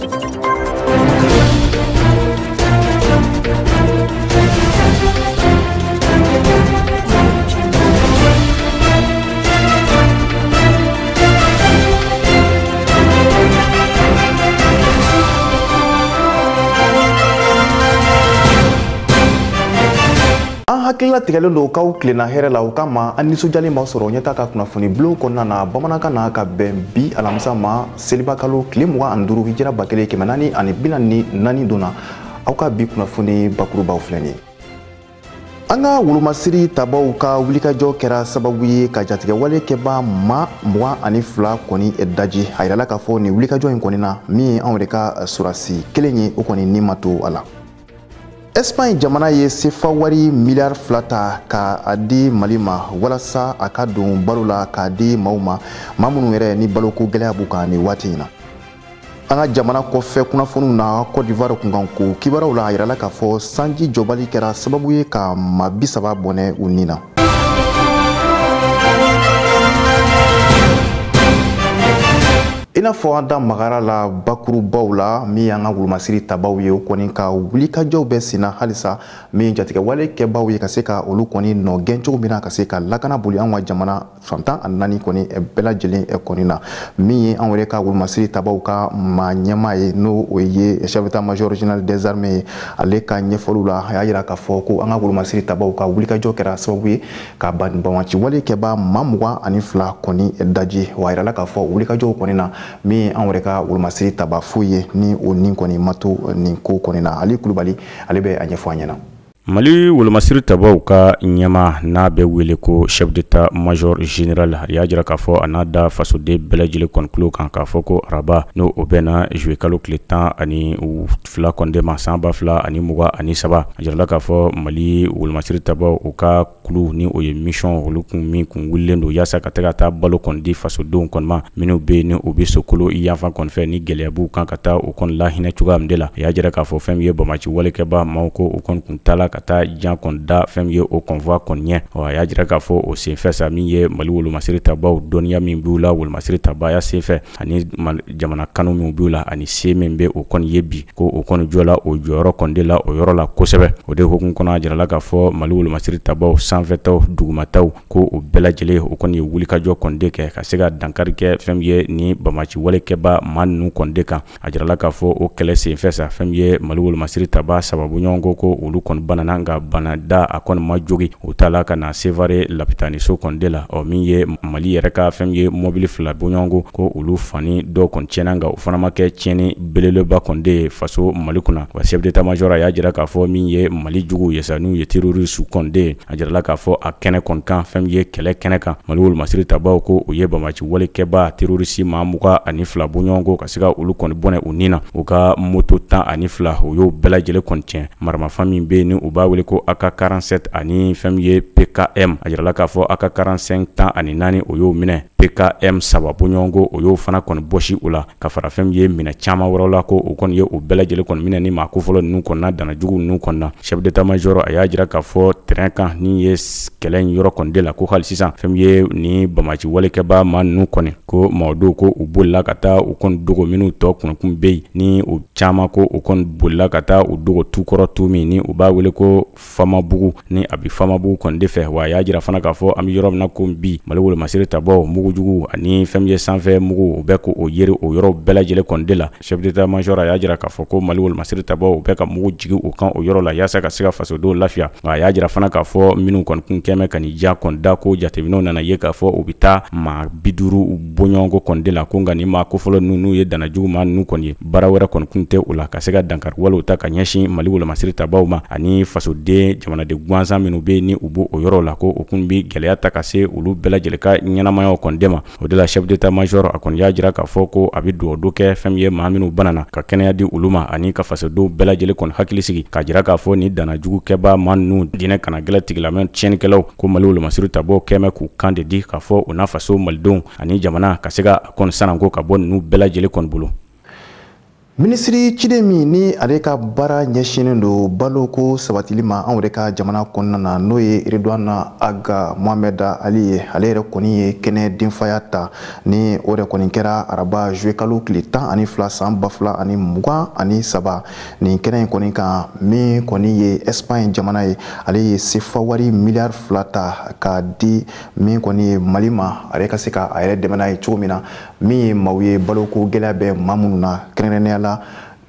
An hakilila tigɛlen don k'aw tilenna hɛrɛ la, o kama an nisɔndiyalen b'aw sɔrɔ ɲɛta ka kunnafoni bulon kɔnɔna na bamanankan na ka bɛn bi alamisa ma, selibakalo tile 25, hijira 1444 don na. Aw ka bi kunnafoni bakurubaw filɛ nin ye. An ka wolomasiri tabaw ka wulikajɔ kɛra sababu ye ka jatigɛwale kɛba maa 22 kɔni daji. A yirala k'a fɔ nin wulikajɔ in kɔni na, min ye anw yɛrɛ ka sɔrɔdasi kelen ye, o kɔni ni ma to a la. Espagne jamana ye sefa wari miliyari 2 ta ka a di Mali ma walasa a ka don balo la k'a di maaw ma, maa minnu yɛrɛ ni baloko gɛlɛya b'u kan nin waati in na. An ka jamana kɔfɛ kunnafoniw na, Côte d'Ivoire kunkanko kibaruyaw la, a yirala k'a fɔ sanji jɔbali kɛra sababu ye ka maa 30 bɔnɛ u ni na. I n'a fɔ an da magara la bakurubaw la, min y'an ka wolomasiri tabaw ye, o kɔni ka wulikajɔw bɛ senna halisa, min jatigɛwale kɛbaw ye ka se ka olu kɔni nɔ gɛn cogo min na, ka se ka lakana boli an ka jamana fan 14 kɔni bɛɛ lajɛlen kɔni na. Min ye anw yɛrɛ ka wolomasiri tabaw ka maa ɲɛmaa ye, n'o o ye chef d'état-major général des armées ye, ale ka ɲɛfɔliw la, a y'a yira k'a fɔ ko an ka wolomasiri tabaw ka wulikajɔ kɛra sababu ye ka banbaganciwale kɛba maa 22 kɔni daji. Wa a yirala k'a fɔ wulikajɔw kɔni na, min anw yɛrɛ ka wolomasiri taba foyi ye ni o nin kɔni ma to nin ko kɔni na. Ali Kulubali, ale bɛ a ɲɛfɔ an ɲɛna. Mali wolomasiri tabaw ka ɲɛma, n'a bɛ wele ko chef d'état-major général, a y'a jira k'a fɔ a n'a da fasoden bɛɛ lajɛlen kɔni tulo kan k'a fɔ ko araba, n'o o bɛnna juillet kalo tile 12 kɔni ma, san 2023, a jirala k'a fɔ Mali wolomasiri tabaw, u ka kulu ni o ye mission, olu kun min kun wulilen don yaasa ka ka taa balo kɔni di fasodenw kɔni ma minnu bɛ yen ni u bɛ sokolo yanfan kɔni fɛ, ni gɛlɛya b'u kan, ka taa u kɔni lahinɛ cogoya min de la. A y'a jira k'a fɔ fɛn min ye bamaci walekɛba maaw ko u kɔni kun taala ka taa jan kɔni da fɛn min ye o convoi kɔni ɲɛ. Ɔ, a y'a jira k'a fɔ o senfɛ sa, min ye Mali wolomasiri tabaw, dɔnniya min b'u la wolomasiri tabaya senfɛ, ani jamana kanu min b'u la, ani se min bɛ o kɔni ye bi, ko o kɔni jɔla o jɔyɔrɔ kɔni de la o yɔrɔ la kosɛbɛ. O de hukumu kɔnɔ, a jirala k'a fɔ Mali wolomasiri tabaw, sanfɛtaw, dugumataw, ko o bɛɛ lajɛlen o kɔni ye wulikajɔ kɔni de kɛ ka se ka dankari kɛ fɛn min ye ni bamaci walekɛba maa ninnu kɔni de kan. A jirala k'a fɔ o kɛlɛ senfɛ sa, fɛn min ye Mali wolomasiri taba sababu ɲɔgɔn ko olu kɔni banana, nka bana da a kɔni ma jogi, u taala ka na Sevare lapitaniso kɔni de la. Ɔ, min ye Mali yɛrɛ ka fɛn min ye mobili fila bɔɲɔgɔnko, ko olu fani dɔw kɔni tiɲɛna, nka o fana ma kɛ tiɲɛni belebeleba kɔni de ye faso Mali kunna. Wa chef d'état-major a y'a jira k'a fɔ min ye Mali juguw ye sa, n'u ye terroriste kɔni de ye, a jirala k'a fɔ a kɛnɛ kɔni kan, fɛn min ye kɛlɛ kɛnɛ kan, Mali wolomasiri tabaw ko u ye bamaci walekɛba terroriste maa 22 bɔɲɔgɔnko ka se ka olu kɔni bɔnɛ u ni na. U ka moto 12, u y'o bɛɛ lajɛlen kɔni tiɲɛ. Maramafɛn min bɛ yen ni u b'a wele ko AK 47 ani fɛn min ye PKM, a jirala k'a fɔ AK 45 14, o y'o minɛ, PKM saba bɔɲɔgɔnko, o y'o fana kɔni bɔsi u la, ka fara fɛn min ye minɛ caman wɛrɛw la, ko o kɔni ye o bɛɛ lajɛlen kɔni minɛ ni maa kofɔlɔ ninnu kɔnɔna dana jugu ninnu kɔnɔna. Chef d'état-major a y'a jira k'a fɔ terrain kan, ni ye kɛlɛ in yɔrɔ kɔni de la, ko hali sisan fɛn min ye ni bamaci walekɛba maa ninnu kɔni, ko maaw dɔw ko u bolila ka taa u kɔni dogo, minnu tɔ kunnakun bɛ yen ni u caman ko u kɔni bolila ka taa u dogo tu kɔrɔ, tu min ni u b'a wele ko Famabugu, ni a bɛ Famabugu kɔni de fɛ. Wa a y'a jira fana k'a fɔ an bɛ yɔrɔ min na ko bi, Mali wolomasiri tabaw, mugujugu ani fɛn min ye sanfɛ mugu, u bɛ k'o yeri o yɔrɔ bɛɛ lajɛlen kɔni de la. Chef d'état-major a y'a jira k'a fɔ ko Mali wolomasiri tabaw, u bɛ ka mugu jigin u kan o yɔrɔ la yaasa ka se ka fasodenw lafiya. Nka a y'a jira fana k'a fɔ minnu kɔni kun kɛmɛ ka nin ja kɔni da, ko jateminɛw nana ye k'a fɔ u bɛ taa maa 50 bɔɲɔgɔnko kɔni de la, ko nka nin maa kofɔlɔ ninnu, n'u ye dana jugu maa ninnu kɔni ye, baara wɛrɛ kɔni kun tɛ u la ka se ka dankari walew ta ka ɲɛsin Mali wolomasiri tabaw ma ani fasoden jamanaden gansan minnu bɛ ni u b'o yɔrɔ la, ko o kun bɛ gɛlɛya ta ka se olu bɛɛ lajɛlen ka ɲɛnamayaw kɔni de ma. O de la, chef d'état-major a kɔni y'a jira k'a fɔ ko a bɛ dugawu don kɛ fɛn min ye maa minnu banana, ka kɛnɛya di olu ma, ani ka fasodenw bɛɛ lajɛlen kɔni hakili sigi, k'a jira k'a fɔ ni dana jugu kɛba maa ninnu, diinɛ kana gɛlɛ tigilamɛ tiɲɛnikɛlaw, ko Mali wolomasiri tabaw kɛmɛ k'u kan de di k'a fɔ u n'a faso malidenw ani jamana ka se ka kɔni sananko ka bɔ ninnu bɛɛ lajɛlen kɔni bolo. Minisiri ciden min ni ale ka baara ɲɛsinnen don baloko sabatili ma anw yɛrɛ ka jamana kɔnɔna na, n'o ye Ridwan Aga Mohamed Ali ye, ale yɛrɛ kɔni ye kɛnɛ denfaya ta. Ni o yɛrɛ kɔni kɛra araba juillet kalo tile 12 san 2023. Nin kɛnɛ in kɔni kan, min kɔni ye Espagne jamana ye, ale ye sefa wari miliyari 2 ta k'a di min kɔni ye Mali ma, ale ka se ka a yɛrɛ dɛmɛ n'a ye cogo min na, min ye maaw ye baloko gɛlɛya bɛ maa minnu na, kɛrɛnkɛrɛnnenya la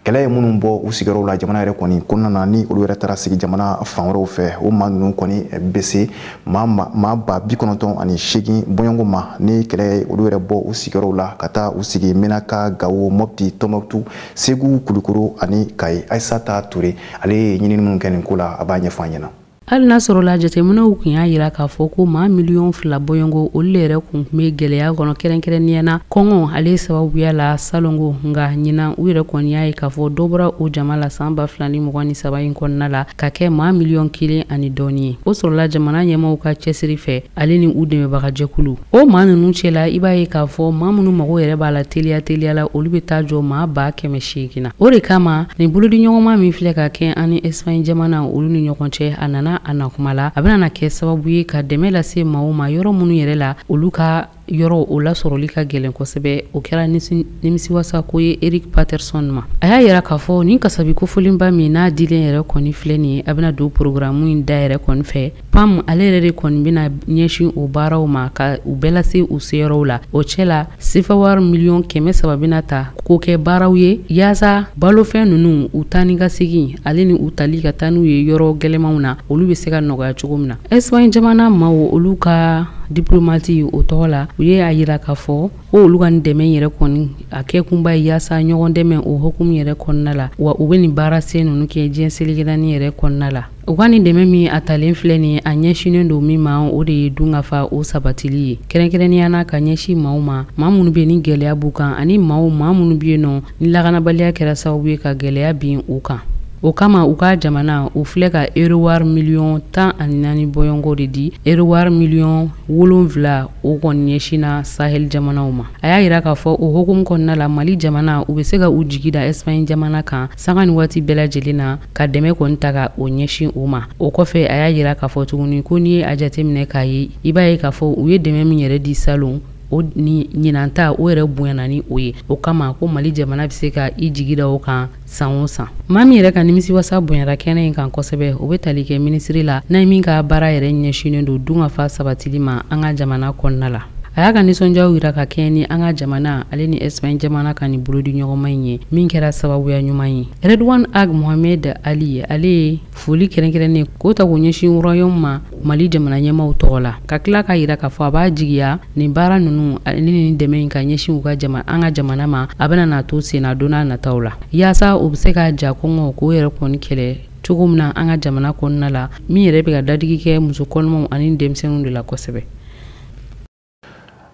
kɛlɛ ye minnu bɔ u sigiyɔrɔw la jamana yɛrɛ kɔni kɔnɔna na, ni olu yɛrɛ taara sigi jamana fan wɛrɛw fɛ. O maa ninnu kɔni bɛ se maa 98,000 bɔɲɔgɔnko ma, ni kɛlɛ ye olu yɛrɛ bɔ u sigiyɔrɔw la ka taa u sigi Menaka, Gawo, Mopti, Tɔnbɔkutu, Segu, Kulukoro ani Kayi. Ayisata Ture, ale ye ɲinini minnu kɛ nin ko la, a b'a ɲɛfɔ an ɲɛna. Hali n'a sɔrɔla jateminɛw tun y'a jira k'a fɔ ko maa miliyɔn 2 bɔɲɔgɔnko, olu le yɛrɛ kun tun bɛ gɛlɛya kɔnɔ, kɛrɛnkɛrɛnnenya na kɔngɔ ale sababuya la salongo. Nka ɲinan, u yɛrɛ kɔni y'a ye k'a fɔ dɔ bɔra o jama la san 2023 in kɔnɔna la, ka kɛ maa miliyɔn 1 ani dɔɔni ye. O sɔrɔla jamana ɲɛmaaw ka cɛsiri fɛ, ale ni u dɛmɛbagajɛkulu. O maa ninnu cɛla, i b'a ye k'a fɔ maa minnu mago yɛrɛ b'a la teliya teliya la, olu bɛ taa jɔ maa 800,000 na. O de kama nin bolodiɲɔgɔnma min filɛ ka kɛ an ni Espagne jamana olu ni ɲɔgɔn cɛ, a nana a na kuma la, a bɛna kɛ sababu ye ka dɛmɛ lase maaw ma yɔrɔ minnu yɛrɛ la, olu ka yɔrɔ o lasɔrɔli ka gɛlɛn kosɛbɛ. O kɛra nimisiwasa ko ye Eric Patterson ma. A y'a yira k'a fɔ nin kasabi kofolenba min n'a dilen yɛrɛ kɔni filɛ nin ye, a bɛna don programme in da yɛrɛ kɔni fɛ. PAM ale yɛrɛ de kɔni bɛna ɲɛsin o baaraw ma ka u bɛɛ lase u seyɔrɔw la. O cɛ la, sefa wari miliyɔn 300 bɛna ta k'o kɛ baaraw ye, yaasa balofɛn ninnu u taa ni ka segin, ale ni u tali ka taa n'u ye yɔrɔ gɛlɛmanw na, olu bɛ se ka nɔgɔya cogo min na. Espagne jamana maaw, olu ka diplomate o tɔgɔ la, u ye a yira k'a fɔ ko olu ka nin dɛmɛ yɛrɛ kɔni a kɛ kunba ye yaasa ɲɔgɔn dɛmɛ o hukumu yɛrɛ kɔnɔna la, wa u bɛ nin baara sen ninnu kɛ diɲɛ seleke naani yɛrɛ kɔnɔna la. U ka nin dɛmɛ min a talen filɛ nin ye, a ɲɛsinnen don min ma, o de ye dunkafa o sabatili ye, kɛrɛnkɛrɛnnenya na ka ɲɛsin maaw ma, maa minnu bɛ ni gɛlɛya b'u kan, ani maaw maa minnu bɛ yen nɔ ni lakanabaliya kɛra sababu ye ka gɛlɛya bin u kan. O kama u ka jamana u filɛ ka euro wari miliyɔn 14 bɔɲɔgɔnko de di. Euro wari miliyɔn 7, o kɔni ɲɛsinna Sahel jamanaw ma. A y'a yira k'a fɔ o hukumu kɔnɔna la, Mali jamana u bɛ se ka u jigi da Espagne jamana kan sanga ni waati bɛɛ lajɛlen na, ka dɛmɛ kɔni ta ka o ɲɛsin u ma. O kɔfɛ, a y'a yira k'a fɔ tuguni ko n'i ye a jateminɛ k'a ye, i b'a ye k'a fɔ u ye dɛmɛ min yɛrɛ di salon, o ni ɲinan ta, o yɛrɛ bonyana ni o ye. O kama ko Mali jamana bɛ se ka i jigi da o kan san o san. Maa min yɛrɛ ka nimisiwasa bonyara kɛnɛ in kan kosɛbɛ, o bɛ tali kɛ minisiri la n'a ye min ka baara yɛrɛ ɲɛsinnen don dunkafa sabatili ma an ka jamana kɔnɔna la. A y'a ka nisɔndiyaw yira ka kɛɲɛ ni an ka jamana ale ni Espagne jamana ka nin bolodi ɲɔgɔnma in ye, min kɛra sababuya ɲuman ye. Redouane Ag Mohamed Ali, ale ye foli kɛrɛnkɛrɛnnen k'o ta k'o ɲɛsin royaume ma Mali jamana ɲɛmaw tɔgɔ la, ka tila k'a yira k'a fɔ a b'a jigiya nin baara ninnu ani nin dɛmɛ in ka ɲɛsin u ka jamana, an ka jamana ma, a bɛna na to sen na don n'a nataw la, yaasa u bɛ se ka ja kɔngɔ k'o yɛrɛ kɔni kɛlɛ cogo min na an ka jamana kɔnɔna la, min yɛrɛ bɛ ka dadigi kɛ muso kɔnɔmaw ani denmisɛnninw de la kosɛbɛ.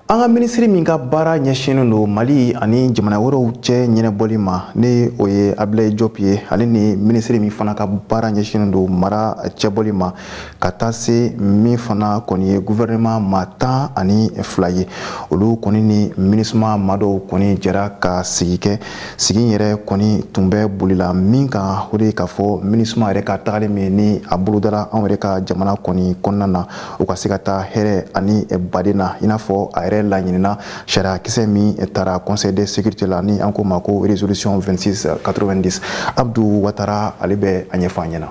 An ka minisiri min ka baara ɲɛsinnen don Mali ani jamana wɛrɛw cɛ ɲɛnabɔli ma, ni o ye Abilaye Diop ye, ale ni minisiri min fana ka baara ɲɛsinnen don mara cɛbɔli ma, ka taa se min fana kɔni ye gouvernement maa 12 ye, olu kɔni ni MINUSMA maa dɔw kɔni jɛra ka sigi kɛ. Sigi yɛrɛ kɔni tun bɛ bolila min kan, o de ye k'a fɔ MINUSMA yɛrɛ ka tagali min ni a bolodara anw yɛrɛ ka jamana kɔni kɔnɔna na, u ka se ka taa hɛrɛ ani baden na, i n'a fɔ a yɛrɛ laɲinina sariyakisɛ min taara Conseil de sécurité la, ni an ko ma ko résolution 2690. Abdu Watara, ale bɛ a ɲɛfɔ an ɲɛna.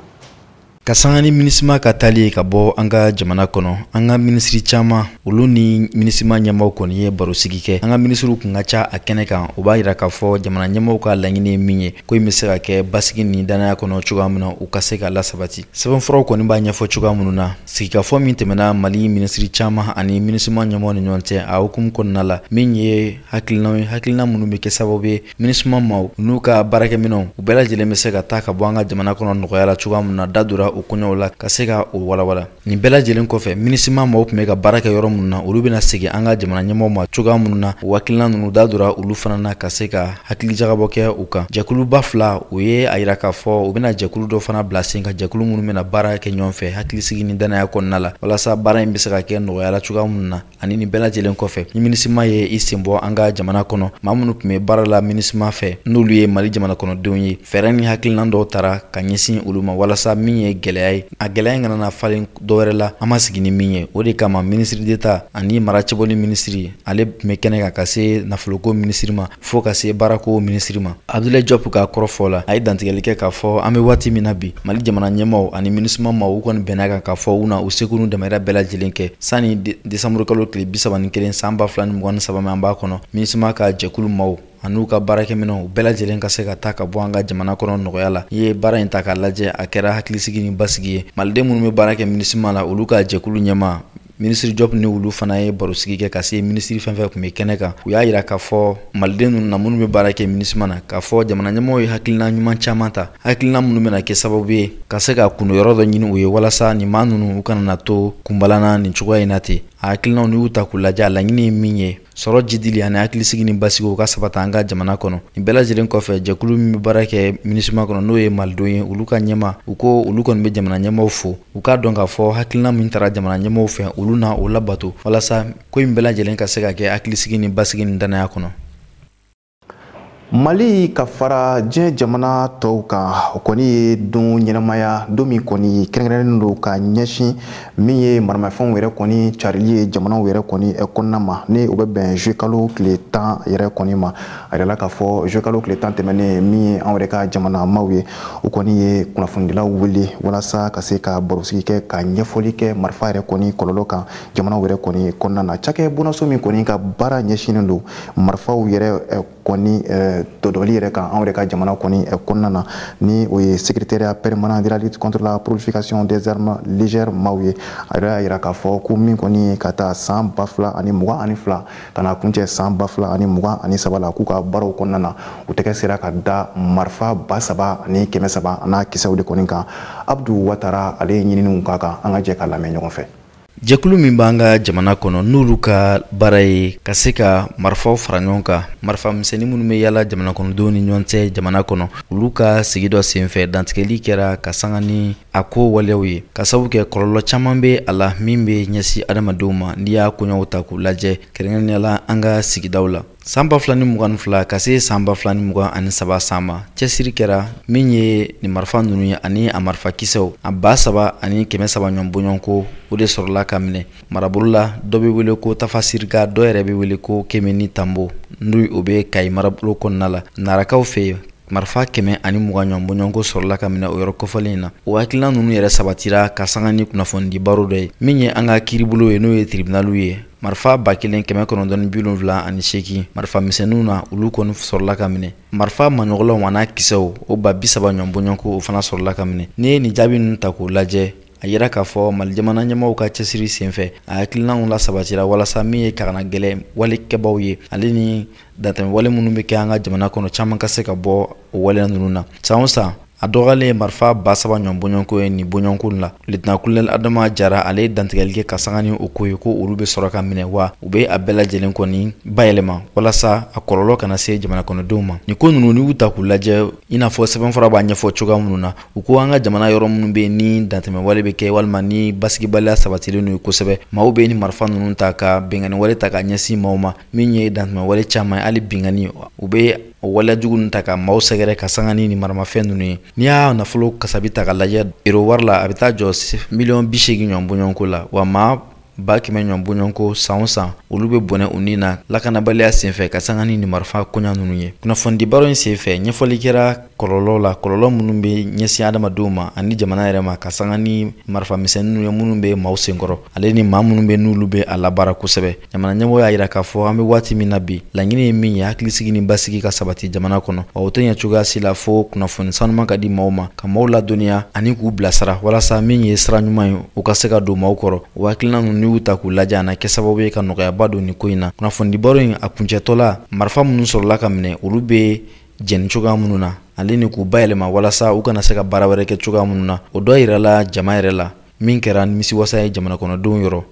Ka sanga ni MINUSMA ka taali ye ka bɔ an ka jamana kɔnɔ, an ka minisiri caman, olu ni MINUSMA ɲɛmaw kɔni ye barosigi kɛ. An ka minisiriw kun ka ca a kɛnɛ kan. O b'a yira k'a fɔ jamana ɲɛmaw ka laɲini ye min ye, ko in bɛ se ka kɛ basigi ni danaya kɔnɔ cogoya min na, u ka se ka lasabati. Sɛbɛnfuraw kɔni b'a ɲɛfɔ cogoya minnu na, sigikafɔ min tɛmɛna Mali minisiri caman ani MINUSMA ɲɛmaw ni ɲɔgɔn cɛ, a hukumu kɔnɔna la, min ye hakilinaw ye, hakilina minnu bɛ kɛ sababu ye MINUSMA maaw n'u ka baarakɛminɛnw, u bɛɛ lajɛlen bɛ se ka taa ka bɔ an ka jamana kɔnɔ nɔgɔya la cogoya min na, da donna. o koɲɛw la ka se ka o walawala. Nin bɛɛ lajɛlen kɔfɛ, MINUSMA maaw tun bɛ ka baara kɛ yɔrɔ minnu na, olu bɛna segin an ka jamana ɲɛmaaw ma cogoya minnu na, o hakilina ninnu da dora olu fana na ka se ka hakilijagabɔ kɛ u kan. Jɛkuluba fila, o ye a yira k'a fɔ u bɛna jɛkulu dɔ fana bila sen kan, jɛkulu minnu bɛna baara kɛ ɲɔgɔn fɛ hakilisigi ni danaya kɔnɔna la, walasa baara in bɛ se ka kɛ nɔgɔya la cogoya minnu na. Ani nin bɛɛ lajɛlen kɔfɛ, ni MINUSMA ye i sen bɔ an ka jamana kɔnɔ, maa minnu tun bɛ baara la MINUSMA fɛ, n'olu ye Mali jamana kɔnɔdenw ye, fɛɛrɛ ni hakilina dɔw tara ka ɲɛsin olu ma walasa min ye gɛlɛya ye, a gɛlɛya in kana na falen dɔwɛrɛ la an ma sigi ni min ye. O de kama ministre d'État ani mara cɛbɔli minisiri, ale tun bɛ kɛnɛ kan ka se nafoloko minisiri ma fo ka se baarako minisiri ma. Abdoulaye Diop ka kɔrɔfɔ la, a ye dantigɛli kɛ k'a fɔ an bɛ waati min na bi, Mali jamana ɲɛmaaw ani MINUSMA maaw, u kɔni bɛnna kan k'a fɔ u na u seko n'u damayira bɛɛ lajɛlen kɛ sanni décembre kalo tile 31 san 2023 min an b'a kɔnɔ, MINUSMA ka jɛkulu maaw an'u ka baarakɛminɛnw bɛɛ lajɛlen ka se ka taa ka bɔ an ka jamana kɔnɔ nɔgɔya la. N'i ye baara in ta k'a lajɛ, a kɛra hakilisigi ni basigi ye. Maliden minnu bɛ baara kɛ MINUSMA la, olu ka jɛkulu ɲɛmaa minisiri Diop ni olu fana ye barosigi kɛ ka se minisiri fɛn fɛn tun bɛ kɛnɛ kan. U y'a yira k'a fɔ maliden ninnu na minnu bɛ baara kɛ MINUSMA na, k'a fɔ jamana ɲɛmɔgɔw ye hakilina ɲuman caman ta, hakilina minnu bɛna kɛ sababu ye ka se ka kundo yɔrɔ dɔ ɲini u ye walasa nin maa ninnu u kana na to kunbalana nin cogoya in na ten. A hakilinaw, n'i y'u ta k'u lajɛ, a laɲini ye min ye, sɔrɔ jidili ani hakilisigi ni basigi, u ka sabata an ka jamana kɔnɔ. Nin bɛɛ lajɛlen kɔfɛ, jɛkulu min bɛ baara kɛ MINUSMA kɔnɔ, n'o ye malidenw ye, olu ka ɲɛma, u ko olu kɔni bɛ jamana ɲɛmaaw fo, u k'a dɔn k'a fɔ hakilina min taara jamana ɲɛmaaw fɛ, olu na o labato walasa ko in bɛɛ lajɛlen ka se ka kɛ hakilisigi ni basigi ni danaya kɔnɔ. Mali ka fara diɲɛ jamana tɔw kan, o kɔni ye don ɲɛnamaya don min kɔni kɛrɛnkɛrɛnnen don ka ɲɛsin min ye maramafɛnw yɛrɛ kɔni carili ye jamanaw yɛrɛ kɔni kɔnɔna ma, ni o bɛ bɛn juillet kalo tile 10 yɛrɛ kɔni ma. A yirala k'a fɔ juillet kalo tile 10 tɛmɛnen, min ye anw yɛrɛ ka jamana maaw ye, o kɔni ye kunnafonidilaw wele walasa ka se ka barosigi kɛ, ka ɲɛfɔli kɛ marifa yɛrɛ kɔni kɔlɔlɔ kan jamanaw yɛrɛ kɔni kɔnɔna na. Cakɛ bonnaso min kɔni ka baara ɲɛsinnen don marifaw yɛrɛ kɔni dɔdɔli yɛrɛ kan anw yɛrɛ ka jamana kɔni kɔnɔna na, ni o ye Secrétariat permanent de la lutte contre la prolifération des armes légères maaw ye, a yɛrɛ y'a yira k'a fɔ ko min kɔni ka taa san 2022 ka na kuncɛ san 2023 la, k'u ka baaraw kɔnɔna na, u tɛgɛ sera ka da marifa 3300 n'a kisɛw de kɔni kan. Abdu Watara, ale ye ɲininiw k'a kan, an ka jɛ ka lamɛn ɲɔgɔn fɛ. Jɛkulu min b'an ka jamana kɔnɔ, n'olu ka baara ye ka se ka marifaw fara ɲɔgɔn kan, marifa misɛnnin minnu bɛ yala jamana kɔnɔdenw ni ɲɔgɔn cɛ jamana kɔnɔ, olu ka sigi dɔ senfɛ, dantigɛli kɛra ka sanga ni a ko waleyaw ye, ka sababu kɛ kɔlɔlɔ caman bɛ a la min bɛ ɲɛsin adamadenw ma. N'i y'a koɲɛw ta k'u lajɛ, kɛrɛnkɛrɛnnenya la an ka sigidaw la, san 2022 ka se san 2023 san ma, cɛsiri kɛra min ye nin marifa ninnu ye ani a marifakisɛw, a 3300 ɲɔgɔn bɔɲɔgɔnko, o de sɔrɔla ka minɛ marabolo la. Dɔ bɛ wele ko Tafasiriga, dɔ yɛrɛ bɛ wele ko Kemeni Tanbo, n'o o bɛ Kayi marabolo kɔnɔna la. Narakaw fɛ yen, marifa 120 ɲɔgɔn bɔɲɔgɔnko sɔrɔla ka minɛ o yɔrɔ kofɔlen in na. O hakilina ninnu yɛrɛ sabatira ka sanga ni kunnafonidi baro dɔ ye min ye an ka kiiribolo ye, n'o ye tribunaliw ye. Marifa 1978 marifa misɛnninw na, olu kɔni sɔrɔla ka minɛ. Marifa maɲɔgɔnlaw an'a kisɛw, o 30,000 ɲɔgɔn bɔɲɔgɔnko, o fana sɔrɔla ka minɛ. N'i ye nin jaabi ninnu ta k'o lajɛ, a yira k'a fɔ Mali jamana ɲɛmaaw ka cɛsiri senfɛ, a hakilinaw la sabatira walasa min ye kagana gɛlɛn walekɛbaw ye, ale ni dantɛmɛ wale minnu bɛ kɛ an ka jamana kɔnɔ, caman ka se ka bɔ o waleya ninnu na. San o san, a dɔgɔyalen ye marifa 3000 ɲɔgɔn bɔɲɔgɔnko ye nin bɔɲɔgɔnko la. Lieutenant colonel Adama Jara, ale ye dantigɛli kɛ ka sanga ni o ko ye ko olu bɛ sɔrɔ ka minɛ, wa u bɛ a bɛɛ lajɛlen kɔni bayɛlɛma walasa a kɔlɔlɔ kana se jamana kɔnɔdenw ma. Nin ko ninnu, n'i y'u ta k'u lajɛ, i n'a fɔ sɛbɛnfura b'a ɲɛfɔ cogoya minnu na, u ko an ka jamana yɔrɔ minnu bɛ yen ni dantɛmɛ wale bɛ kɛ walima ni basigibaliya sabatilen don kosɛbɛ, maaw bɛ ni marifa ninnu ta ka binkanni wale ta ka ɲɛsin maaw ma, min ye dantɛmɛ wale caman ye, hali binkanni, u bɛ o waleya jugu ninnu ta ka maaw sɛgɛrɛ ka sanga ni maramafɛn ninnu ye. N'i y'a nafolo kasabi ta ka lajɛ euro wari la, a bɛ taa jɔ miliyɔn 80 ɲɔgɔn bɔɲɔgɔnko la, wa maa 100,000 ɲɔgɔn bɔɲɔgɔnko, san o san, olu bɛ bɔnɛ u ni na lakanabaliya senfɛ ka sanga ni marifa koɲa ninnu ye. Kunnafonidi baro in senfɛ, ɲɛfɔli kɛra kɔlɔlɔ la, kɔlɔlɔ minnu bɛ ɲɛsin adamadenw ma ani jamana yɛrɛ ma, ka sanga ni marifa misɛnninw ye minnu bɛ maaw senkɔrɔ, ale ni maa minnu bɛ n'olu bɛ a labaara kosɛbɛ. Jamana ɲɛmɔgɔ y'a yira k'a fɔ an bɛ waati min na bi, laɲini ye min ye, hakilisigi ni basigi ka sabati jamana kɔnɔ, wa o tɛ ɲɛ cogoya si la fo kunnafoni sanuman ka di maaw ma, ka maaw ladɔnniya ani k'u bilasira walasa min ye sira ɲuman ye, u ka se ka don maaw kɔrɔ. O hakilina ninnu, n'i y'u ta k'u lajɛ, a na kɛ sababu ye ka nɔgɔyaba don nin ko in na. Kunnafonidi baro in a kuncɛtɔ la, marifa minnu sɔrɔla ka minɛ, olu bɛ jɛni cogoya minnu na ani Ale ni k'u bayɛlɛma walasa u kana se ka baara wɛrɛ kɛ cogoya minnu na, o dɔ yirala jama yɛrɛ la min kɛra nimisiwasa ye jamana kɔnɔdenw yɔrɔ.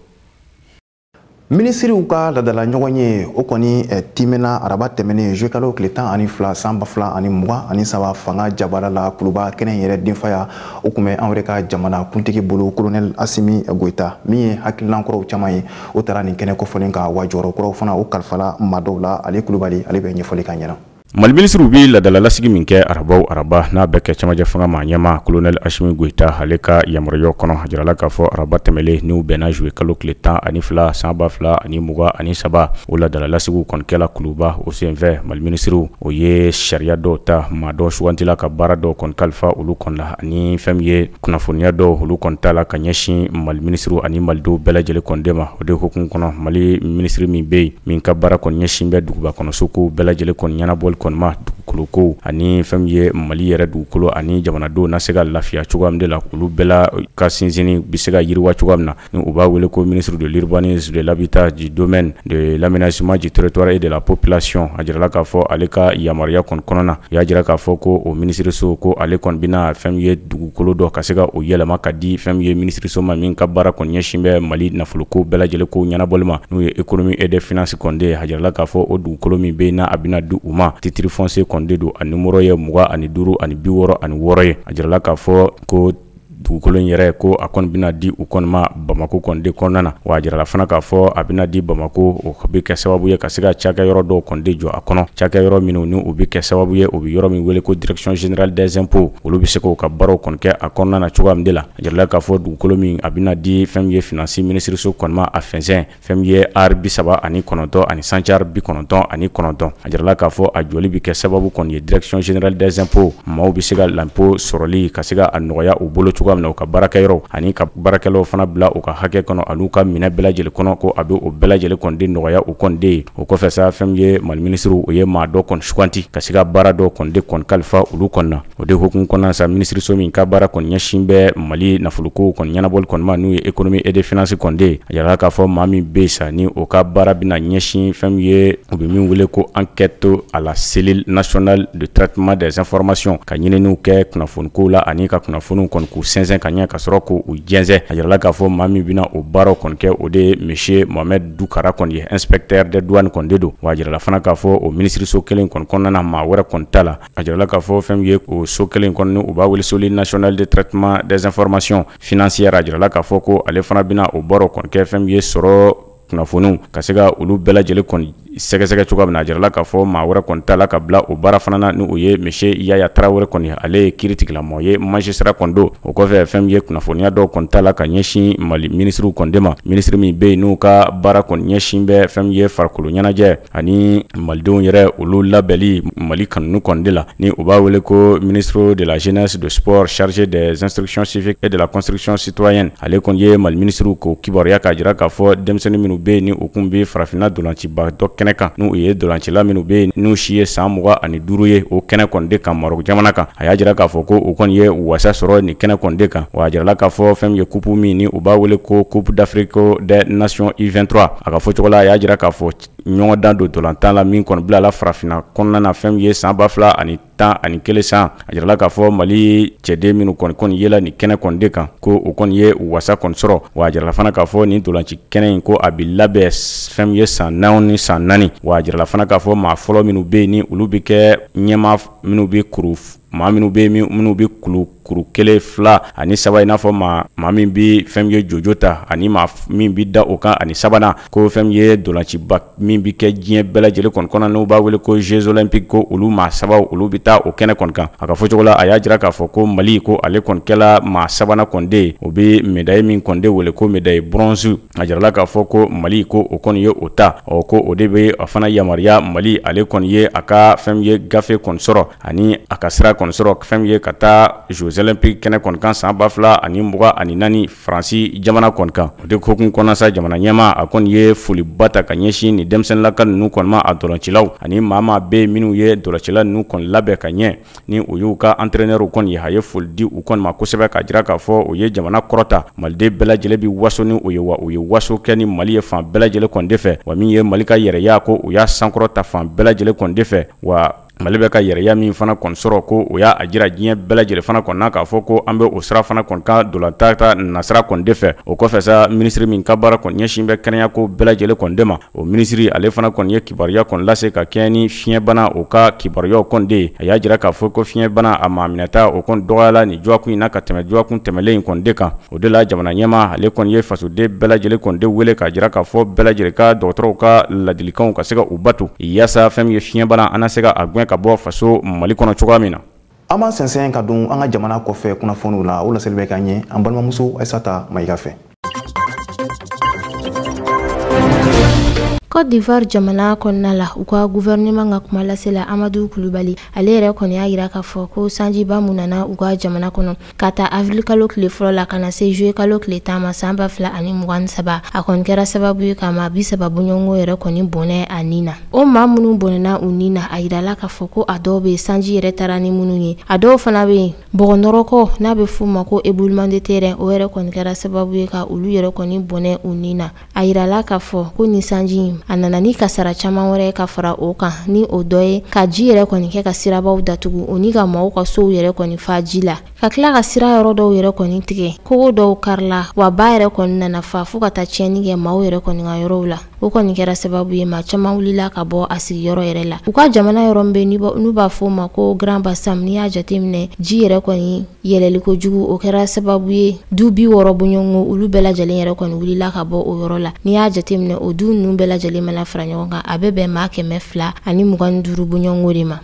Minisiriw ka ladala ɲɔgɔn ye, o kɔni timɛna araba tɛmɛnen juillet kalo tile 12 san 2023 fanga jabala la Kuluba kɛnɛ yɛrɛ denfaya. O kun bɛ anw yɛrɛ ka jamana kuntigi bolo, colonel Assimi Goïta, min ye hakilinan kuraw caman ye, o taara nin kɛnɛ kofɔlen kan, wa jɔyɔrɔ kuraw fana o kalifala maa dɔw la. Ale Kulubali, ale bɛ ɲɛfɔli k'an ɲɛna. Mali minisiriw bɛ ladalalasigi min kɛ araba o araba, n'a bɛ kɛ cɛmancɛ fanga maa ɲɛma colonel Assimi Goïta ale ka yamaruya kɔnɔ, a jirala k'a fɔ araba tɛmɛlen n'u bɛnna juillet kalo tile 12 san 2023, o ladalalasigi kɔni kɛla Kuluba. O senfɛ, Mali minisiriw o ye sariya dɔw ta, maa dɔw sugantila ka baara dɔw kɔni kalifa olu kɔni la, ani fɛn min ye kunnafoniya dɔw olu kɔni ta la ka ɲɛsin Mali minisiriw ani malidenw bɛɛ lajɛlen kɔni de ma. O de hukumu kɔnɔ, Mali minisiri min bɛ yen min ka baara kɔni ɲɛsin bɛ duguba kɔnɔ sokow bɛɛ lajɛlen kɔni ɲɛnabɔli kɔni ma, dugukolo ko ani fɛn min ye Mali yɛrɛ dugukolo ani jamanadenw na se ka lafiya cogoya min de la, olu bɛɛ la ka sinsinni bɛ se ka yiriwa cogoya min na, ni u b'a wele ko ministre de l'urbanisme, de l'habitat, du domaine, de l'aménagement du territoire et de la population, a jirala k'a fɔ ale ka yamaruya kɔni kɔnɔna na, u y'a jira k'a fɔ ko o minisiriso ko ale kɔni bɛna fɛn min ye dugukolo dɔ ka se ka o yɛlɛma ka di fɛn min ye minisiriso ma min ka baara kɔni ɲɛsin bɛ Mali nafoloko bɛɛ lajɛlen ko ɲɛnabɔli ma, n'o ye économie et des finances kɔni de ye. A jirala k'a fɔ o dugukolo min bɛ yen n'a a bɛna di u ma, titre foncier kɔni de don, a numéro ye 2566 ye. A jirala k'a fɔ ko dugukolo in yɛrɛ ko a kɔni bɛna di u kɔni ma Bamako kɔni de kɔnɔna na. Wa a jirala fana k'a fɔ a bɛna di Bamako, o bɛ kɛ sababu ye ka se ka cakɛyɔrɔ dɔw kɔni de jɔ a kɔnɔ, cakɛyɔrɔ minnu ni u bɛ kɛ sababu ye u bɛ yɔrɔ min wele ko direction générale des impôts, olu bɛ se k'u ka baaraw kɔni kɛ a kɔnɔna na cogoya min de la. A jirala k'a fɔ dugukolo min a bɛna di fɛn min ye finance minisiriso kɔni ma, a fɛnsɛn fɛn min ye are 39 ani centiares 99. A jirala k'a fɔ a jɔli bɛ kɛ sababu kɔni ye direction générale des impôts maaw bɛ se ka l'impôt sɔrɔli ka se ka a nɔgɔya u bolo cogoya min na, u ka baarakɛyɔrɔ ani ka baarakɛlaw fana bila u ka hakɛ kɔnɔ ani u ka minɛ bɛɛ lajɛlen kɔnɔ, ko a bɛ o bɛɛ lajɛlen kɔni de nɔgɔya u kɔni de ye. O kɔfɛ sa, fɛn min ye Mali minisiriw o ye maa dɔ kɔni suganti ka se ka baara dɔw kɔni de kɔni kalifa olu kɔni na. O de hukumu kɔnɔna sa, minisiriso min ka baara kɔni ɲɛsin bɛ Mali nafoloko kɔni ɲɛnabɔli kɔni ma, n'o ye économie et des finances kɔni de ye, a jirala k'a fɔ maa min bɛ yen sa ni o ka baara bɛna ɲɛsin fɛn min ye u bɛ min wele ko enquête à la cellule nationale de traitement des informations, ka ɲininiw kɛ kunnafonikow la ani ka kunnafoniw kɔni k'u sɛnsɛn ka ɲɛ ka sɔrɔ k'u jɛnsɛn. A jirala k'a fɔ maa min bɛna o baaraw kɔni kɛ, o de ye monsieur Mohamed Dukara kɔni ye, inspecteur des douanes kɔni de don. Wa a jirala fana k'a fɔ o minisiriso kelen kɔni kɔnɔna na, maa wɛrɛ kɔni t'a la. A jirala k'a fɔ fɛn min ye o so kelen kɔni, u b'a wele cellule nationale de traitement des informations financières, a jirala k'a fɔ ko ale fana bɛna o baaraw kɔni kɛ, fɛn min ye sɔrɔ kunnafoniw ka se ka olu bɛɛ lajɛlen kɔni sɛgɛsɛgɛ cogoya min na. A jirala k'a fɔ maa wɛrɛ kɔni t'a la ka bila o baara fana na, ni o ye monsieur Yaya Tarawele kɔni, ale ye kiiritigɛlamɔgɔ ye, magistrat kɔni don. O kɔfɛ, fɛn min ye kunnafoniya dɔw kɔni t'a la ka ɲɛsin Mali minisiriw kɔni de ma, minisiri min bɛ yen n'u ka baara kɔni ɲɛsin bɛ fɛn min ye farikolo ɲɛnajɛ ani malidenw yɛrɛ olu labɛnli Mali kanu kɔni de la, ni u b'a wele ko ministre de la jeunesse, de sport, chargé des instructions civiques et de la construction citoyenne, ale kɔni ye Mali minisiriw k'o kibaruya k'a jira k'a fɔ denmisɛnnin minnu bɛ yen ni u kun bɛ farafinna dolanciba dɔ kɛnɛ kan, n'u ye dolancila minnu bɛ yen n'u si ye san 25 ye, o kɛnɛ kɔni de kan Maroc jamana kan, a y'a jira k'a fɔ ko u kɔni ye wasa sɔrɔ nin kɛnɛ kɔni de kan. Wa a jirala k'a fɔ fɛn min ye coupe min ni u b'a wele ko Coupe d'Afrique des Nations U23, a ka fɔ cogo la, a y'a jira k'a fɔ ɲɔgɔndan don dolantan la min kɔni bilala farafinna kɔnɔna na, fɛn min ye san 2011 san, a jirala k'a fɔ Mali cɛden minnu kɔni yela nin kɛnɛ kɔni de kan, ko o kɔni ye wasa kɔni sɔrɔ. Wa a jirala fana k'a fɔ nin dolanci kɛnɛ in ko a bɛ labɛn fɛn min ye san 4 ni san 4. Wa a jirala fana k'a fɔ maa fɔlɔ minnu bɛ yen ni olu bɛ kɛ ɲɛmaa minnu bɛ kuru maa minnu bɛ minnu bɛ kulu kuru 1, 2 ani 3, i n'a fɔ maa min bɛ fɛn min ye jojo ta ani maa min bɛ da o kan ani sabanan, ko fɛn min ye dolanciba min bɛ kɛ diɲɛ bɛɛ lajɛlen kɔni kɔnɔ n'u b'a wele ko Jeux olympiques, ko olu maa 3 olu bɛ taa o kɛnɛ kɔni kan. A ka fɔcogo la, a y'a jira k'a fɔ ko Mali ko ale kɔni kɛla maa sabanan kɔni de ye, o bɛ médaille min kɔni de wele ko médaille bronze. A jirala k'a fɔ ko Mali ko o kɔni ye o ta, ɔ ko o de bɛ a fana yamaruya Mali ale kɔni ye a ka fɛn min ye gafe kɔni sɔrɔ ani a ka sira kɔni sɔrɔ fɛn min ye ka taa Jeux olympiques kɛnɛ kɔni kan san 2024 Faransi jamana kɔni kan. O de hukumu kɔnɔna sa, jamana ɲɛmaa a kɔni ye foliba ta ka ɲɛsin nin denmisɛnninlaka ninnu kɔni ma, a dolancilaw ani maa maa bɛ minnu ye dolacila ninnu kɔni labɛn ka ɲɛ ni o y'u ka entraîneur kɔni ye. A ye foli di u kɔni ma kosɛbɛ k'a jira k'a fɔ o ye jamana kɔrɔta, maliden bɛɛ lajɛlen bɛ waso ni o ye, wa u ye waso kɛ ni Mali ye fan bɛɛ lajɛlen kɔni de fɛ, wa min ye Mali ka yɛrɛya ko u y'a sankɔrɔta fan bɛɛ lajɛlen kɔni de fɛ. Wa Mali bɛ ka yɛrɛya min fana kɔni sɔrɔ, ko o y'a jira diɲɛ bɛɛ lajɛlen fana kɔni na k'a fɔ ko an bɛ o sira fana kɔni ka ntolantan ta nasira kɔni de fɛ. O kɔfɛ sa, minisiri min ka baara kɔni ɲɛsin bɛ kɛnɛya ko bɛɛ lajɛlen kɔni de ma, o minisiri ale fana kɔni ye kibaruya kɔni lase ka kɛɲɛ ni fiɲɛbana o ka kibaruyaw kɔni de ye. A y'a jira k'a fɔ ko fiɲɛbana a maa minɛta o kɔni dɔgɔyala nin dɔgɔkun in na ka tɛmɛ dɔgɔkun tɛmɛlen in kɔni de kan. O de la, jamana ɲɛmaa ale kɔni ye fasoden bɛɛ lajɛlen kɔni de wele k'a jira k'a fɔ bɛɛ lajɛlen ka dɔgɔtɔrɔw ka ladilikanw ka se ka u bato, yaasa fɛn min ye fiɲɛbana, an na se ka a gɛn ka bɔ faso Mali kɔnɔ cogoya min na. An b'an sɛnsɛn ka don an ka jamana kɔfɛ kunnafoniw la. O laseli bɛ k'an ye an balimamuso Ayisata Mayiga fɛ. Côte d'Ivoire jamana kɔnɔna la, u ka gouvernement ka kuma lasela Amadu Kulubali, ale yɛrɛ kɔni y'a yira k'a fɔ ko sanjiba mun nana u ka jamana kɔnɔ ka ta avril kalo tile fɔlɔ la ka na se juillet kalo tile 10 ma san 2023, a kɔni kɛra sababu ye ka maa 30 bɔɲɔgɔnko yɛrɛ kɔni bɔnɛ a nin na. O maa minnu bɔnɛna u nin na, a yirala k'a fɔ ko a dɔw bɛ sanji yɛrɛ taara ni minnu ye, a dɔw fana bɛ yen bɔgɔnɔrɔkɔ n'a bɛ f'o ma ko éboulement de terrain, o yɛrɛ kɔni kɛra sababu ye ka olu yɛrɛ kɔni bɔnɛ u nin na. A yirala k'a fɔ ko nin sanji in a nana ni kasara caman wɛrɛ ka fara o kan, ni o dɔ ye ka ji yɛrɛ kɔni kɛ ka sirabaw datugu, o ni ka maaw ka sow yɛrɛ kɔni fa ji la, ka tila ka sira yɔrɔ dɔw yɛrɛ kɔni tigɛ, kogo dɔw karila, wa ba yɛrɛ kɔni nana fa fo ka taa tiɲɛni kɛ maaw yɛrɛ kɔni ka yɔrɔw la. O kɔni kɛra sababu ye maa caman wulila ka bɔ a sigiyɔrɔ yɛrɛ la. U ka jamana yɔrɔ min bɛ n'u b'a fɔ o ma ko Grand Bassam, n'i y'a jateminɛ ji yɛrɛ kɔni yɛlɛli kojugu, o kɛra sababu ye du 60 bɔɲɔgɔnko olu bɛɛ lajɛlen yɛrɛ kɔni wulila ka bɔ o yɔrɔ la. N'i y'a jateminɛ o du ninnu bɛɛ lajɛlen mana fara ɲɔgɔn kan, a bɛ bɛn maa 225 bɔɲɔgɔnko de ma.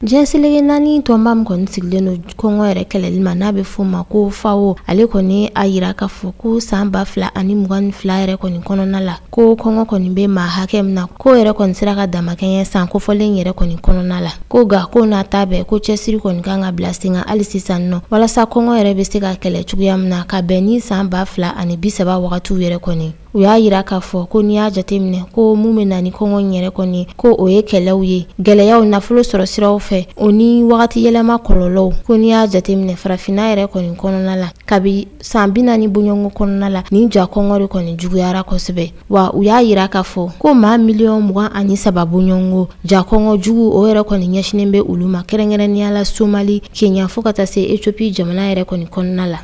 Diɲɛ seleke naani tɔnba min kɔni sigilen don kɔngɔ yɛrɛ kɛlɛli ma n'a bɛ f'o ma ko FAO, ale kɔni a yira k'a fɔ ko san 2022 yɛrɛ kɔni kɔnɔna la, ko kɔngɔ kɔni bɛ maa hakɛ min na, ko yɛrɛ kɔni sera ka damakɛɲɛ san kofɔlen yɛrɛ kɔni kɔnɔna la. Ko nka ko n'a ta bɛɛ, ko cɛsiri kɔni kan ka bila sen kan hali sisan nɔ, walasa kɔngɔ yɛrɛ bɛ se ka kɛlɛ cogoya min na ka bɛn ni san 2030 wagatiw yɛrɛ kɔni. U y'a yira k'a fɔ ko n'i y'a jateminɛ ko mun bɛ na ni kɔngɔ in yɛrɛ kɔni, ko o ye kɛlɛw ye, gɛlɛyaw nafolo sɔrɔ siraw fɛ, o ni wagati yɛlɛma kɔlɔlɔw. Ko n'i y'a jateminɛ farafinna yɛrɛ kɔni kɔnɔna la, kabi san 40 bɔɲɔgɔnko kɔnɔna la, nin ja kɔngɔ de kɔni juguyara kosɛbɛ. Wa u y'a yira k'a fɔ ko maa 23 miliyɔn bɔɲɔgɔnko ja kɔngɔ jugu o yɛrɛ kɔni ɲɛsinnen bɛ olu ma, kɛrɛnkɛrɛnnenya la Somali, Kenya fo ka taa se Ethiopie jamana yɛrɛ kɔni kɔnɔna la.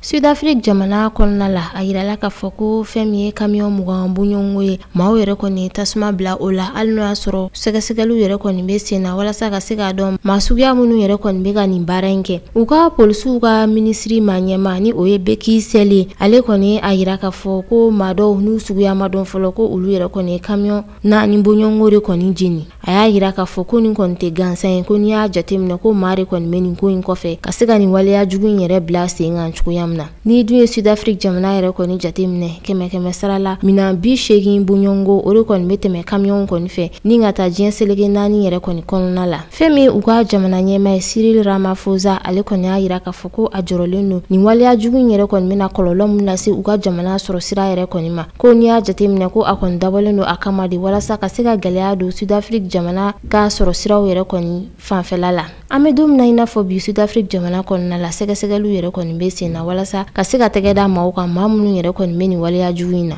Sud-Afrique jamana kɔnɔna la, a yirala k'a fɔ ko fɛn min ye camion 20 bɔɲɔgɔnko ye, maaw yɛrɛ kɔni tasuma bila o la, hali n'o y'a sɔrɔ sɛgɛsɛgɛliw yɛrɛ kɔni bɛ sen na walasa ka se k'a dɔn maa suguya minnu yɛrɛ kɔni bɛ ka nin baara in kɛ. U ka polisiw ka minisiri maa ɲɛmaa ni o ye Beki Cele, ale kɔni a yira k'a fɔ ko maa dɔw n'u suguya ma dɔn fɔlɔ, ko olu yɛrɛ kɔni ye camion 4 bɔɲɔgɔnko de kɔni jeni. A y'a yira k'a fɔ ko nin kɔni tɛ gansan ye, ko n'i y'a jateminɛ ko maa de kɔni bɛ nin ko in kɔfɛ ka se ka nin waleya jugu in yɛrɛ bila sen kan cogoya min na. N'i dun ye Sud-Afrique jamana yɛrɛ kɔni jateminɛ, 100 sara la minan 80 bɔɲɔgɔnko o de kɔni bɛ tɛmɛ camion kɔni fɛ ni ka taa diɲɛ seleke naani yɛrɛ kɔni kɔnɔna la. Fɛn min u ka jamana ɲɛmaa ye Cyril Ramaphosa, ale kɔni y'a yira k'a fɔ ko a jɔrɔlen don nin waleya jugu in yɛrɛ kɔni bɛna kɔlɔlɔ min lase u ka jamana sɔrɔ sira yɛrɛ kɔni ma. Ko n'i y'a jateminɛ ko a kɔni dabɔlen don a kama de walasa ka se ka gɛlɛya don Sud-Afrique jamana ka sɔrɔ siraw yɛrɛ kɔni fanfɛla la. An bɛ don min na i n'a fɔ bi, Sud-Afrique jamana kɔnɔna la, sɛgɛsɛgɛliw yɛrɛ kɔni bɛ sen na walasa ka se ka tɛgɛ da maaw kan, maa minnu yɛrɛ kɔni bɛ nin waleya jugu in na.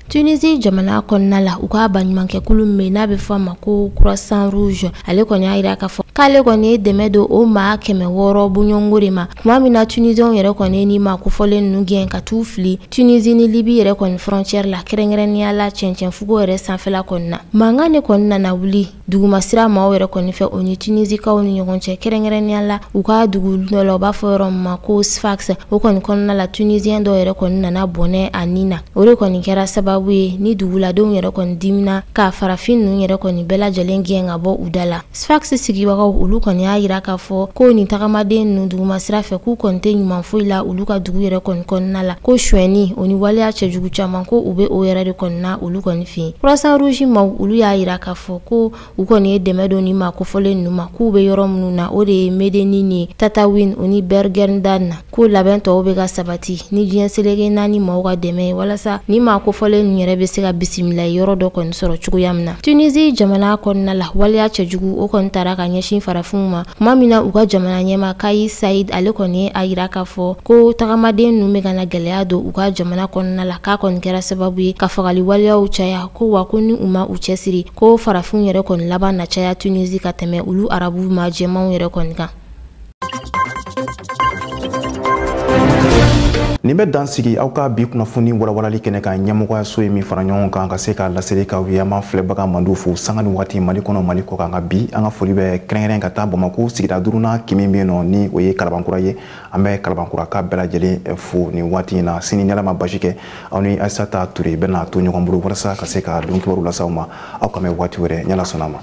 Tunisie jamana kɔnɔna la, u ka baɲumankɛkulu min bɛ n'a bɛ fɔ a ma ko Croissant Rouge, ale kɔni y'a yira k'a fɔ k'ale kɔni ye dɛmɛ don o maa 600 bɔɲɔgɔnko de ma, tuma min na Tunisienw yɛrɛ kɔni ni maa kofɔlen ninnu gɛn ka t'u fili Tunisie ni Libye yɛrɛ kɔni frontière la, kɛrɛnkɛrɛnnenya la cɛncɛnfugo yɛrɛ sanfɛla kɔni na. Mankan de kɔni nana wuli dugumasira maaw yɛrɛ kɔni fɛ o ni Tunisikaw ni ɲɔgɔn cɛ, kɛrɛnkɛrɛnnenya la u ka dugu dɔ la u b'a fɔ yɔrɔ min ma ko Sfax, o kɔni kɔnɔna la Tunisien dɔw yɛrɛ kɔni nana bɔnɛ a nin na. O de kɔni kɛra sababu ye ni duguladenw yɛrɛ kɔni dimina ka farafin ninnu yɛrɛ kɔni bɛɛ lajɛlen gɛn ka bɔ u da la. Sfax sigibagaw olu kɔni y'a yira k'a fɔ ko nin tagamaden ninnu dugumasira fɛ k'u kɔni tɛ ɲuman foyi la olu ka dugu yɛrɛ kɔni kɔnɔna la, ko sonyɛni o ni waleya cɛjugu caman ko u bɛ o yɛrɛ de kɔni na olu kɔni fɛ yen. Croissant Rouge maaw olu y'a yira k'a fɔ ko u kɔni ye dɛmɛ don nin maa kofɔlen ninnu ma, k'u bɛ yɔrɔ minnu na o de ye Medenine ye, Tataouine o ni Bergerdan na, ko labɛn tɔw bɛ ka sabati ni diɲɛ seleke naani maaw ka dɛmɛ ye walasa ni maa kofɔlen ninnu yɛrɛ bɛ se ka bisimila yɔrɔ dɔ kɔni sɔrɔ cogoya min na. Tunisie jamana kɔnɔna la, waleya cɛjugu o kɔni taara ka ɲɛsin ɲɛsin farafinw ma. Tuma min na u ka jamana ɲɛmaa Kais Saied, ale kɔni ye a yira k'a fɔ ko tagamaden ninnu bɛ ka na gɛlɛya don u ka jamana kɔnɔna la, k'a kɔni kɛra sababu ye ka fagali waleyaw caya, ko wa ko ni u ma u cɛsiri, ko farafinw yɛrɛ kɔni laban na caya Tunisie ka tɛmɛ olu arabu ma jɛmanw yɛrɛ kɔni kan. Nin bɛ dan sigi aw ka bi kunnafoni walawalali kɛnɛ kan. Ɲɛmɔgɔyaso ye min fara ɲɔgɔn kan ka se ka laseli k'aw ye, an b'an filɛbaga mandiw fo sanga ni waati Mali kɔnɔ, Mali kɔ kan. Ka bi an ka foli bɛ kɛrɛnkɛrɛn ka taa Bamako sigida 5nan kin bɛ yen nɔ, ni o ye Kalabankura ye. An bɛ Kalabankura ka bɛɛ lajɛlen fo nin waati in na. Sini ni Ala ma basi kɛ, aw ni Aïssata Touré bɛna to ɲɔgɔn bolo walasa ka se ka don kibaru lase aw ma. Aw ka mɛn waati wɛrɛ, ni Ala sɔnna a ma.